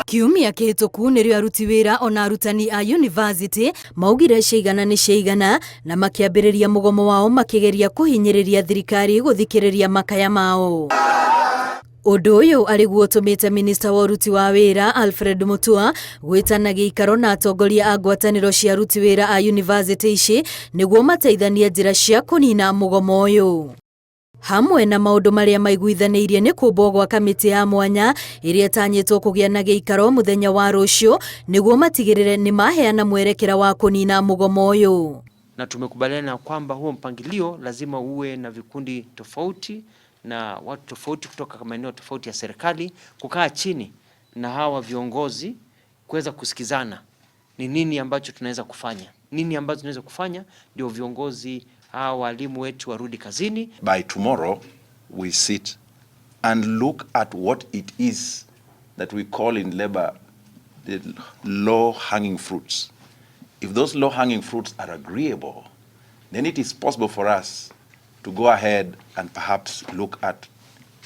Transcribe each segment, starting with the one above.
Kiumia kĩhĩtũku nĩrĩo aruti wĩra ona arutani a yunivasĩtĩ maugire ciaigana nĩ ciaigana na makĩambĩrĩria mũgomo wao makĩgeria kũhinyĩrĩria thirikari gũthikĩrĩria makaya mao. Ũndũ ũyũ arĩ guo ũtũmĩte minista wa ũruti wa wĩra Alfred Mutua gwĩtana gĩikaro na atongoria a ngwatanĩro cia aruti wĩra a yunivasĩtĩ ici nĩguo mateithanie njĩra cia kũnina mũgomo ũyũ. Hamwe na maũndũ marĩa maiguithanĩirie nĩ kũmbwo gwa kamĩtĩ ya mwanya ĩrĩa ĩtanyĩtwo kũgĩa na gĩikaro mũthenya wa rũciũ nĩguo matigĩrĩre nĩ maheana mwerekera wa kũnina mũgomo ũyũ. Na tumekubaliana kwamba huo mpangilio lazima uwe na vikundi tofauti na watu tofauti kutoka maeneo tofauti ya serikali kukaa chini na hawa viongozi kuweza kusikizana ni nini ambacho tunaweza kufanya, nini ambacho tunaweza kufanya ndio viongozi hawa walimu wetu warudi kazini. By tomorrow we sit and look at what it is that we call in labor the low hanging fruits. If those low hanging fruits are agreeable, then it is possible for us to go ahead and perhaps look at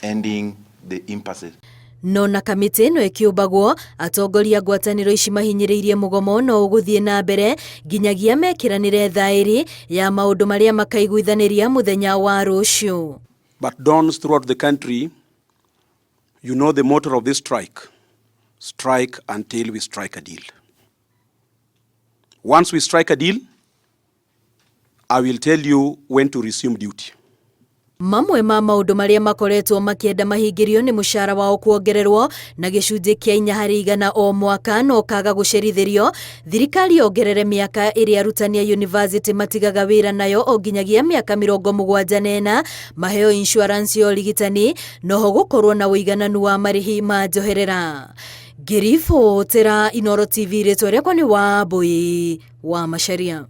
ending the impasse. No na kamĩtĩ ĩno ĩkĩũmbagwo, atongoria a ngwatanĩro ici mahinyĩrĩirie mũgomo no ũgũthiĩ na mbere nginyagia mekĩranĩre thaĩri ya maũndũ marĩa makaiguithanĩria mũthenya wa rũciũ. But dons throughout the country, you know the motto of this strike: strike until we strike a deal. Once we strike a deal, I will tell you when to resume duty. Mamwe ma maũndũ marĩa makoretwo makĩenda mahingĩrio nĩ mũcara wao kuongererwo na gĩcunjĩ kĩa 4% o mwaka no kaga gũcerithĩrio, thirikari yongerere mĩaka ĩrĩa arutani a yunivasĩtĩ matigaga wĩra nayo o nginyagia mĩaka 74, maheo insurance ya ũrigitani, noho gũkorwo na ũigananu wa marĩhi ma njoherera. Ngĩribotera Inooro TV, rĩtwa rĩakwa nĩ Wambui wa Macharia.